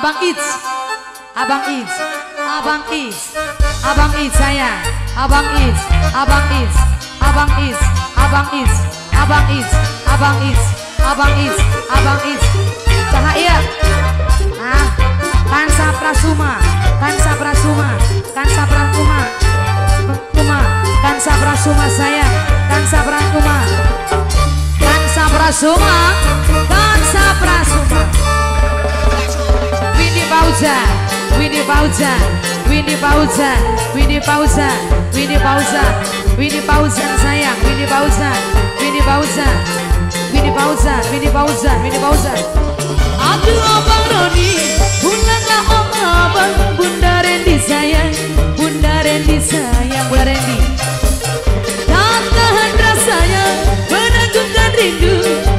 Abang Ij, Abang Ij, Abang Ij, Abang Ij sayang, Abang Ij, Abang Ij, Abang Ij, Abang Ij, Abang Ij, Abang Ij, Abang Ij, Abang Ij, cahaya, ah, Kansa Prasuma, Kansa Prasuma, Kansa Prasuma, Kuma, Kansa Prasuma sayang, Kansa Prasuma, Kansa Prasuma, Kansa Prasuma. Windy Fauzan, Windy Fauzan, Windy Fauzan, Windy Fauzan, Windy Fauzan, Windy Fauzan sayang, Windy Fauzan, Windy Fauzan, Windy Fauzan, Windy Fauzan, Windy Fauzan. Aduh Abang Roni, pulanglah om abang, Bunda Rendi sayang, Bunda Rendi sayang, Bunda Rendi. Tak tahan rasanya menanggungkan rindu,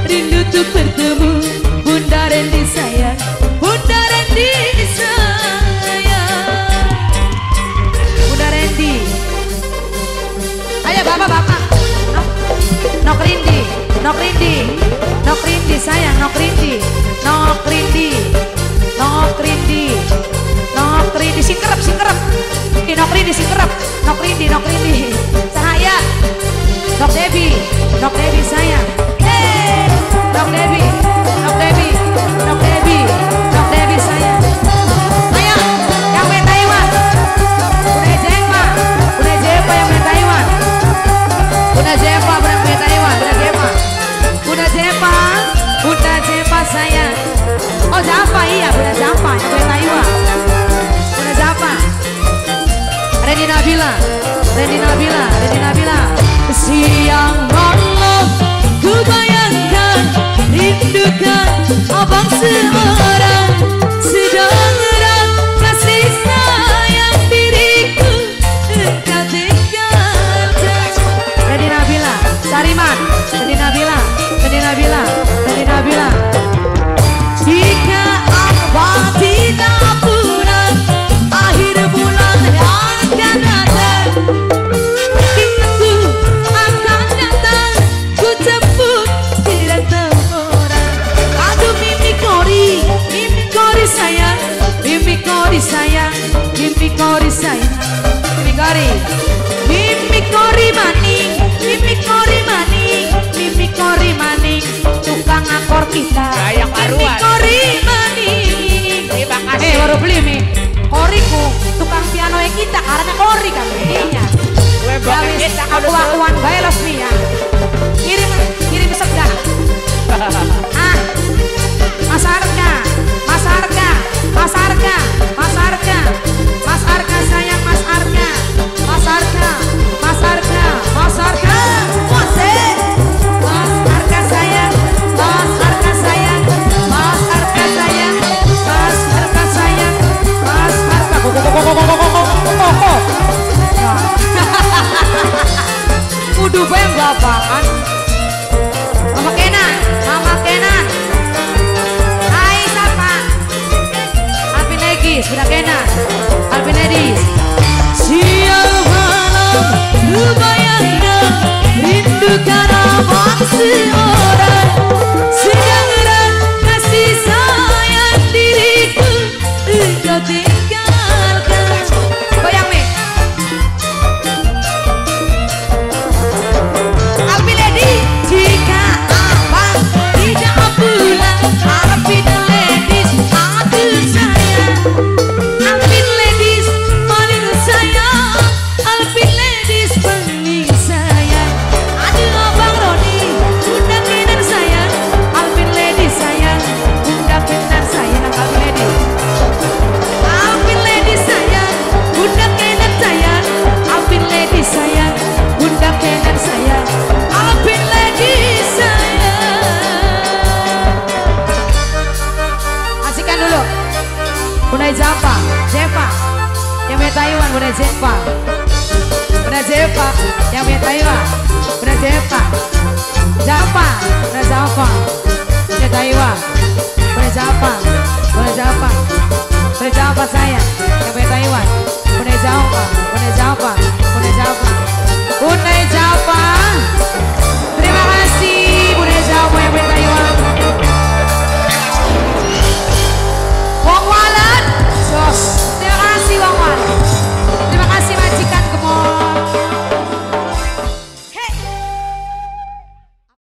rindu untuk bertemu, Bunda Rendi sayang, Bunda Rendi sayang, Bunda Rendi. Ayo bapak-bapak, Nok Rindi, Nok Rindi, Nok Rindi sayang, Nok Rindi, Nok Rindi, Nok Rindi, Nok Rindi, singkerep, singkerep, Nok Rindi, singkerep, Nok Rindi, Nok Rindi, cahaya, Nok Debi, Nok Debi sayang, hey, Nok Debi, Nok Debi, Nok Debi, Nok Debi sayang. Ayo, yang main Taiwan, Bunda Jepa, Bunda Jepa yang main Taiwan, Bunda Jepa yang main Taiwan, Bunda Jepa, Bunda Jepa, Bunda Jepa sayang. Oh Java iya, Bunda Java yang main Taiwan, Bunda Java. Reni Nabila, Reni Nabila, Reni Nabila. Siang malam ku bayangkan, rindukan abang seorang, sedang erat kasih sayang diriku engkau tinggalkan. Reni Nabila, Sariman, Reni Nabila, Reni Nabila, Reni Nabila. Jika abang tidak pulang, akhir bulan akan datang, aku akan datang, ku jemput tidak orang. Aduh mimpi kori sayang, mimpi kori sayang, mimpi kori sayang, mimpi kori, mimpi kori maning, mimpi kori maning, mimpi kori maning, tukang akor kita. Mimpi kori maning. Terima kasih. Baru beli nih. Koriku, tukang piano kita karena kori kan belinya. Ya wis, aku-akuan bae los nih ya. Kirim kirim segar. Ah. Mas Arka, Mas Arka, Mas Arka, Mas Arka, Mas Arka sayang, Mas Arka, Mas Arka, Mas Arka, Mas Arka, Mas Arka sayang, Mas Arka sayang, Mas Arka sayang, Mas Arka sayang, Mas Arka. Kudu bae bapakan. Mama Kenan, Mama Kenan. Hai siapa? Alvin Legis, Bunda Kenan, Alvin Ladies. Siang malam ku bayangkan, rindukan abang seorang, sedang erat kasih sayang diriku engkau tinggalkan. Goyang nih. Alvin Lady, jika abang tidak pulang, Alvin Ladies, aduh sayang, Alvin Ladies paling sayang, Alvin Ladies paling sayang. Aduh abang Roni, Bunda Kenan sayang, Alvin Ladies sayang, Bunda Kenan sayang, Alvin Ladies, Alvin Ladies sayang, Bunda Kenan sayang, Alvin Ladies sayang, Bunda Kenan sayang, Alvin Ladies sayang. Asihkan dulu. Bunda Java, Jepa, yang punya Taiwan, Bunda Jepa, Bunda Jepa, yang punya Taiwan, Bunda Jepa, Java, Bunda Java.